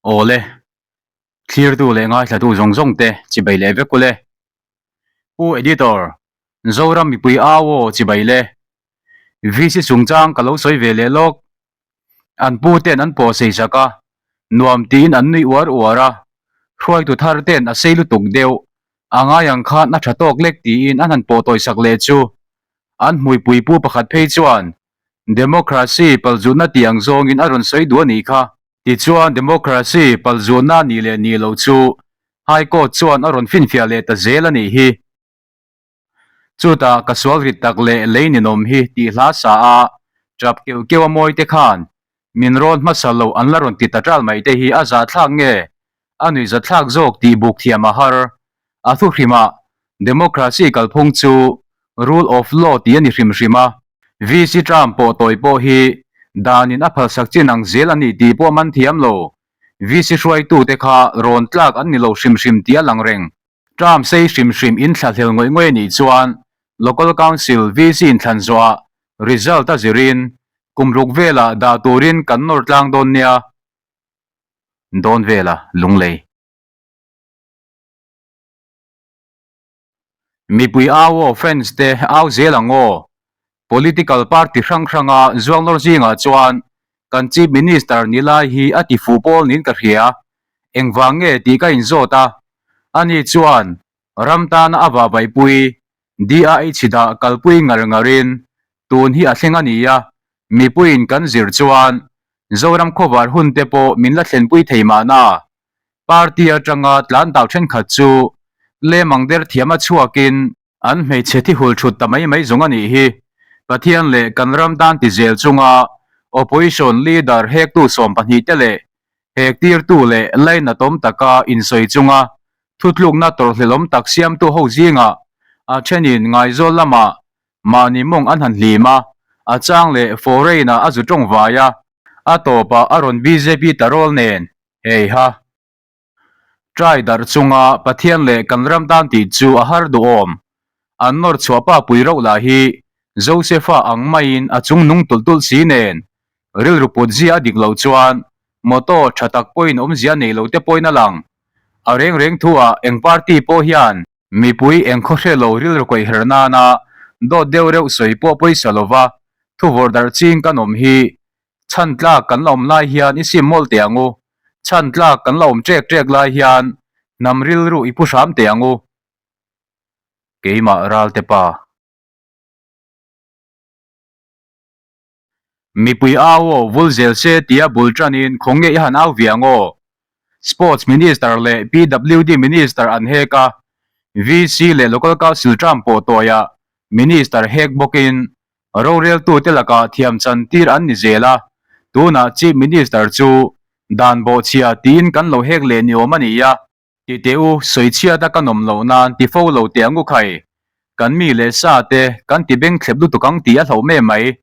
Awle, thlirtu leh ngaithlatu zawng zawng te chibai leh vek ule. Pu Editor, Zoram mipui au aw chibai le. VC chungchang ka lo sawi ve leh lawk. An pu ten an pawh sei sak a, nuam tiin an nui uar uar a, hruaitu thar ten a sei lutuk deuh, a ngai ang khan a tha tawk lek tiin an han pawh tawi sak leh chu. An hmuipui pu pakhat phei chuan Democracy palzutna tih ang zawngin a rawn sawi duh a nih kha. Tichuan Democracy palzutna nih leh nih loh chu High Court chuan a rawn finfiah leh ta zel a nih hi. Chutah ka sual rit tak leh lei ninawm hi tih hla sa a tap keuh keuh a mawi te khan min rawn hmasa loh an la rawn ti ta ṭal mai te hi a zahthlak nge a nuihzatthlak zawk tih buk thiam a har. A thu hrimah Democracy kalphung chu Rule of Law tih a ni hrim hrim a. VC Trump pawh tawi pawh hi danin a phalsak chin ang zel a ni tih pawh man thiam lo. VC hruaitute kha rawn tlak an ni lo hrim hrim tih a lang reng. Trump sei hrim hrim in thlahlel ngawih ngawih a nih chuan Local Council VC inthlan zawhah result a zirin kum ruk velah dah turin kan nawr tlang dawn nia. Dawn vela lunglei. Mipui au aw fans te au zel ang aw. Political party hrang hranga zuanglawr zingah chuan kan Chief Minister ni lai hi a ti fuh pawl niin ka hria. Engvang nge tih ka inzawt a. Ani chuan ram tana a vahvaihpui DIH dah kalpui ngar ngarin tun hi a thleng a ni a, mipuiin kan zir chuan Zoram khawvar hun te pawh min la thlenpui thei mahna. Party atanga tlan dau thenkhat chu lemang der thiam a chhuakin an hmeichhe thi hul thut ta mai mai zawng a nih hi. Pathian leh kan ram tan ti zel chunga Opposition Leader hektu 12 te leh hektirtu leh lainatawm taka insawi chunga thutlukna tawrhhlelawm tak siamtu ho zingah a thenin Ngaizawl lamah mahni mawng an han hlim a, a chang leh foreign-ah a zu tawng vai a, a tawpah a rawn bjp ta rawl nen. Hei ha. Try darh chunga Pathian leh kan ram tan tih chu a har duhawm. An nawr chhuah pa pui rauh lah hi Josepha ang maiin a chung nung tulh tulh si nen rilru put zia a dik loh chuan motor tha tak pawhin awmzia nei lo te pawhin a lang. A reng reng thu ah eng party pawh hian mipui eng khaw hre lo rilru kaih her nana dawt deuh reuh sawi pawh pawisa lova thu vawrh darh ching kan awm hi Chhan tlak kan la awm lai hian i sim mawlh teh ang u. Chhan tlak kan la awm ṭek ṭek lai hian hnam rilru i pu hram teh ang u. Keimah Ralte pa. Mipui au aw vul zel se tia bul ṭanin khawnge i han au ve ang aw. Sports Minister leh PWD Minister an hek a, VC leh Local Council term pawh tawiah Minister hek bawkin Roreltute lakah thiam chan tir an ni zel a, tunah Chief Minister chu dan bawhchhia tiin kan lo hek leh ni awm a ni a. Ti teh u, sawichhiat a ka nawm loh nan ti fo lo teh ang u khai. Kan mi leh sa te kan ti beng thlep lutuk ang tih a hlauh me mai.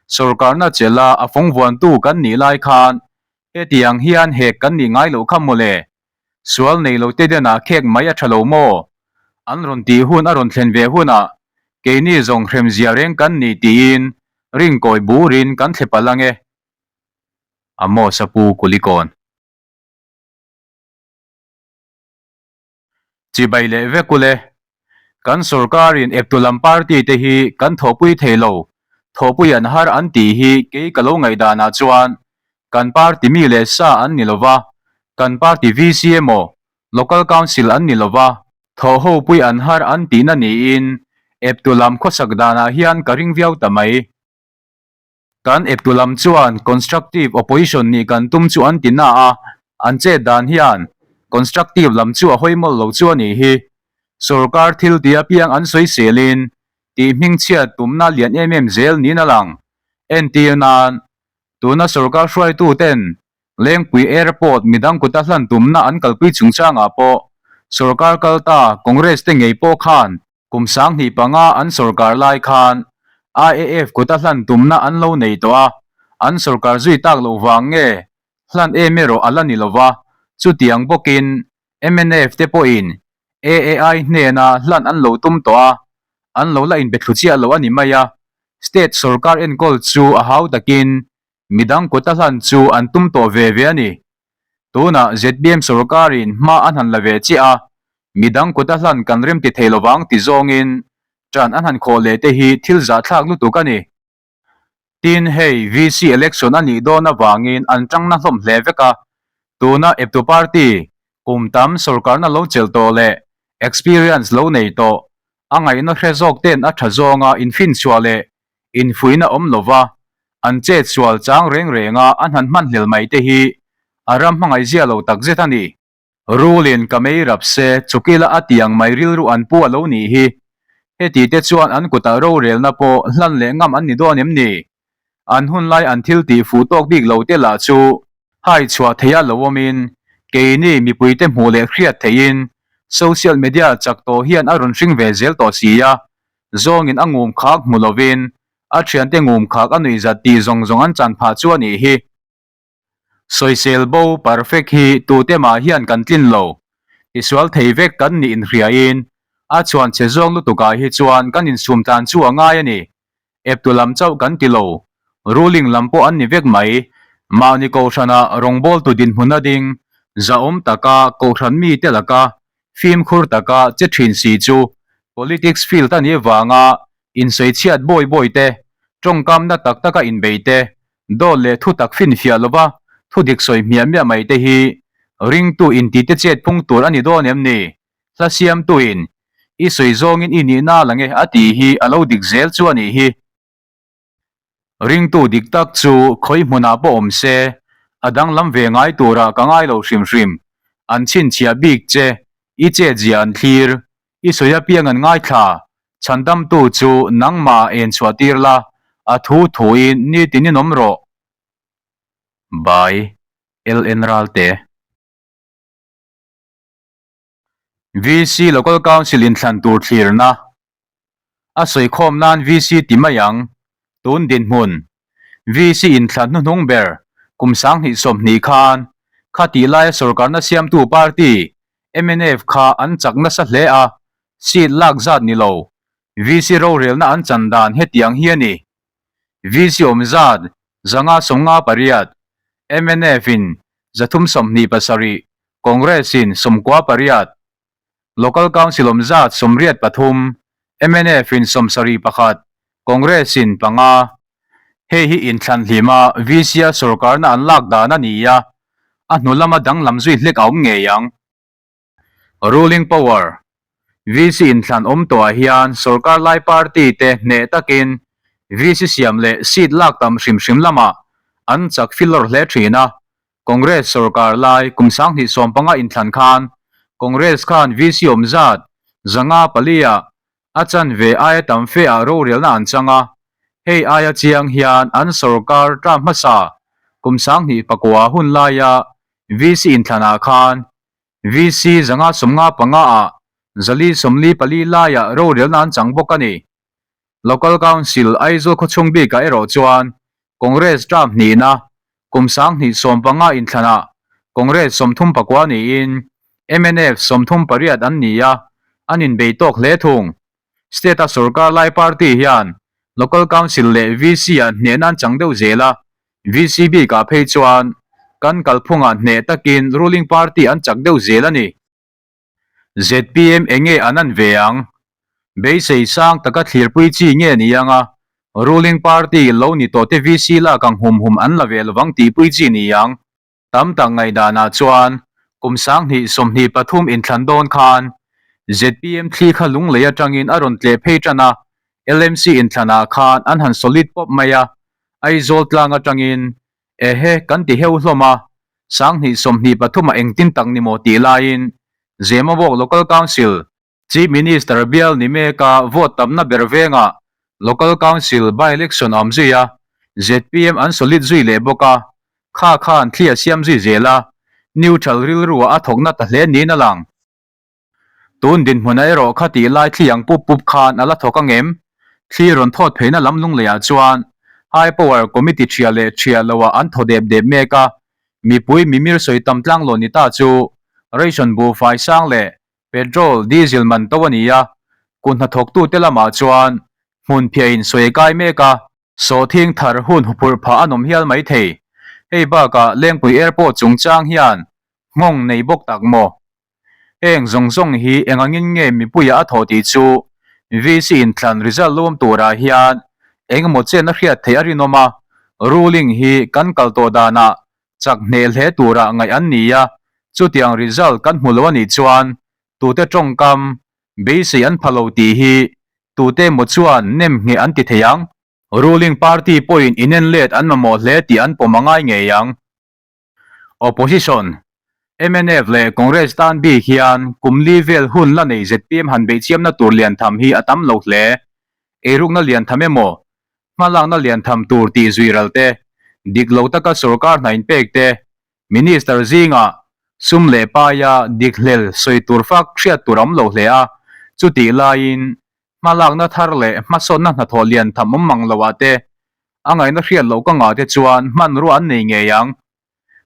Sorkarna chelh a a fawng vuantu kan nih lai khan hetiang hian hek kan nih ngai loh kha mawle. Sual nei lo te denah khek mai a tha lo maw? An rawn tih hun a rawn thlen ve hunah keini zawng hremzia reng kan ni tiin ringkawi burin kan thle palh ange. Amos a pu Kulikawn. Chibai leh vek ule. Kan sorkarin eptu lam party te hi kan thawhpui thei lo, thawhpui an har an tih hi kei ka lo ngaihdanah chuan kan party mi leh sa an ni lova, kan party VC emaw Local Council an ni lova, thawhhopui an har an tihna niin eptu lam khawsak danah hian ka ring viau ta mai. Kan eptu lam chuan constructive opposition nih kan tum chu an ti na a, an chet dan hian constructive lam chu a hawi mawlh lo chu a nih hi. Sorkar thil ti apiang an sawiselin tih hmingchhiat tumna lian em em zel niin a lang. Entir nan, tuna sorkar hruaituten Lengpui Airport midang kuta hlan tumna an kalpui chungchangah pawh sorkar kalta Congress te ngei pawh khan Kum 2005 an sorkar lai khan IAF kuta hlan tumna an lo nei tawh a, an sorkar zui tak loh vang nge hlan em erawh a la ni lova, chutiang bawkin mnf te pawhin AAI hnena hlan an lo tum tawh a, an lo la inbethlu chiah lo a ni mai a, state sorkar enkawl chu a hau takin midang kuta hlan chu an tum tawh ve ve a ni. Tunah zpm sorkarin hma an han la ve chiah a, midang kut a hlan kan rem ti thei lovang ti zawngin ṭan an han khawh leh te hi thil zahthlak lutuk a ni. Tin, hei VC election a nih dawn avangin an ṭangna hlawm hle vek a, tuna eptu party kum tam sorkarna lo chelh tawh leh experience lo nei tawh a ngaihna hre zawk ten a ṭha zawnga infinchhuah leh infuihna awm lova an chet sual chang reng renga an han hmanhlel mai te hi a ram hmangaihzia lo takzet a ni. Rulin ka mei rap se, chukila a tiang mai rilru an pu a lo nih hi. Heti te chuan an kutah rorelna pawh hlan leh ngam an ni dawn em ni? An hunlai an thil tih fuh tawk bik lo te lah chu hai chhuah theia lo awmin keini mipuite hmuh leh hriat theihin social media chak tawh hian a rawn hring ve zel tawh si a, zawngin a ngum khak hmu lovin a thiante ngum khak a nuihzat tih zawng zawng an chan phah chu a nih hi. Sawisel bo perfect hi tute mah hian kan tlin lo. Tisual thei vek kan nih inhriain a chhuan chhe zawng lutukah hi chuan kan insum tlan chu a ngai a ni. Eptu lam chauh kan ti lo, ruling lam pawh an ni vek mai. Mahni kohhrana rawngbawltu dinhmun a ding, zahawm taka kohhran mite laka fimkhur taka che thin si chu politics field a nih vanga insawichhiat bawi bawi te, tawngkamna tak taka inbei te, Dawt leh thu tak finfiah lova thu dik sawi hmiah hmiah mai te hi ringtu intite chet phung tur a ni dawn em ni? Hla siamtuin i sawi zawngin i nihna lang e a tih hi a lo dik zel chu a nih hi. Ringtu dik tak chu khawi hmunah pawh awm se a danglam ve ngai turah ka ngai lo hrim hrim. An chhinchhiah bik che, i chetzia an thlir, I sawi apiang an ngaithla, chhandamtu chu nangmah en chhuah tir la, a thu thuin nitin in awm rawh. By, LN Ralte. VC Local Council inthlan tur thlirna a sawikhawm nan VC ti mai ang, tun dinhmun VC inthlan hnuhnung ber kum 2020 khan khatih laia sorkarna siamtu party mnf kha an chak nasa hle a, seat lak zat ni lo VC rorelna an chan dan hetiang hi a ni. VC awm zat 558, mnf in 327, Congress in 98, Local Council awm zat 83, mnf in 71, Congress in panga. Hei hi inthlan hlima VC-a sorkarna an lak dan a ni a, a hnu lama danglam zui hlek a awm ngei ang. Ruling power, VC inthlan awm tawhah hian sorkar lai party te hneh takin VC siam leh seat lak tam hrim hrim lamah an chak filawr hle thin a, Congress sorkar lai kum 2015 inthlan khan Congress khan VC awm zat 500 pali-ah A chanve aia tam fe ah rorelna an chang a, hei aia chiang hian an sorkar term hmasa kum 2009 hun laia VC inthlanah khan VC 595 ah 444 laiah rorelna an chang bawk a ni. Local Council Aizawl khawchhung bikah erawh chuan Congress term hnihna kum 2015 inthlanah Congress 39 niin mnf 38 an ni a, an inbei tawk hle thung. State-a sorkar lai party hian Local Council leh VC-ah hnehna an chang deuh zel a, VC bikah phei chuan kan kalphungah hneh takin ruling party an chak deuh zel a ni. Zpm enge an an ve ang? Beisei sang taka thlirpui chi nge ni anga ruling party lo ni tawh te VC lak ang hum hum an la ve lovang tihpui chi ni ang. Tam tak ngaihdanah chuan kum 2023 inthlan dawn khan zpm thli kha lunglei atangin a rawn tleh phei tan a, LMC inthlanah khan an han solid pawp mai a, Aizawl tlang atangin Ehe, kan ti heu hlawm a, 2023 ah engtin tak ni maw tih laiin Zemabawk Local Council Chief Minister bial ni meka vote tamna ber vengah Local Council by-election a awm zui a, zpm an solid zui leh bawk a, kha khan thli a siam zui zel a, neutral rilruah a thawkna ta hle niin a lang. Tun dinhmunah erawh kha tih lai thli ang pup pup khan a la thawk ang em? Thli rawn thawt pheina lam lungleiah chuan High Power Committee ṭhia leh ṭhia loah an thaw dep dep mek a, mipui mimir sawi tam tlang lo ni ta chu ration buhfai sang leh petrol, diesel man to a ni a, kut hnathawktute lamah chuan hmun phiahin sawi a kai mek a. Sawhthing thar hun huphurh phah an awm hial mai thei. Hei bakah Lengpui Airport chungchang hian. Nghawng nei bawk tak maw? Heng zawng zawng hi engangin nge mipuia a thawh tih chu VC inthlan result lawm turah hian engemaw chen a hriat theih a rinawm a, ruling hi kan kal tawh danah chak hneh hle turah ngaih an ni a, chutiang result kan hmu lo a nih chuan tute tawngkam beisei an pha lo tih hi tute emaw chuan nem ngheh an ti thei ang. Ruling party pawhin inenlet an mamawh hle tih an pawm a ngai ngei ang. Opposition, mnf leh Congress tan bik hian kum li vel hun la nei zpm han beihchiamna tur lian tham hi a tam lo hle. Eirukna lian tham emaw, hmalakna lian tham tur tih zui ral te, dik lo taka sorkar hna inpek te, Minister zingah sum leh paia dik hlel sawi tur fak hriat tur a awm lo hle a, chutih laiin hmalakna thar leh hmasawnna hnathawh lian tham awm mang loah te A ngaihna hriat loh ka ngah te chuan hmanrua an nei ngei ang.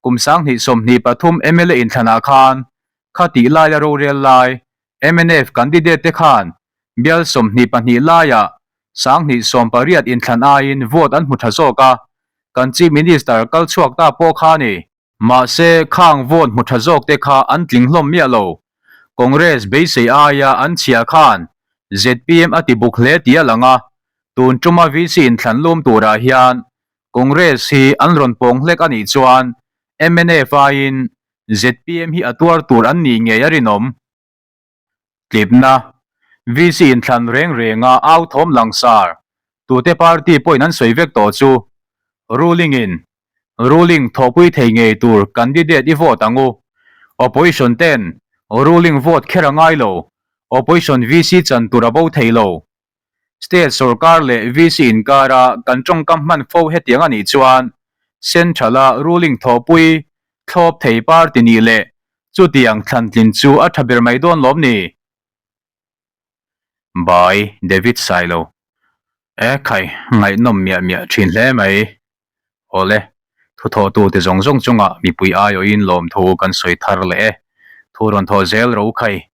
Kum 2023 mla inthlanah khan khatih laia rorel lai mnf candidate te khan bial 22 laiah 2018 inthlan aiin vote an hmu tha zawk a, kan Chief Minister kal chhuak ta pawh kha a ni. Mahse, khang vote hmu tha zawk te kha an tling hlawm miah lo. Congress beisei aia an chhia khan zpm a ti buk hle tih a lang a, tun tuma VC inthlan lum turah hian Congress hi an rawn pawng hlek a nih chuan mnf aiin zpm hi a tuar tur an nih ngei a rinawm. Tlipna, VC inthlan reng renga au thawm langsar tute party pawhin an sawi vek tawh chu ruling in ruling thawhpui thei ngei tur candidate i vote ang u. Opposition ten ruling vote kher a ngai lo, opposition VC chan tur a bo thei lo. State sorkar leh VC inkara kan tawngkam hman fo hetiang a nih chuan Central-a ruling thawhpui thlawp thei party nih leh chutiang thlantlin chu a tha ber mai dawn lawm ni? By David Sailo. E khai, ngaihnawm miah miah thin hle mai. Awle, thuthawhtute zawng zawng chungah mipui aiawhin lawmthu kan sawi thar leh e. Thu rawn thawh zel ro khai.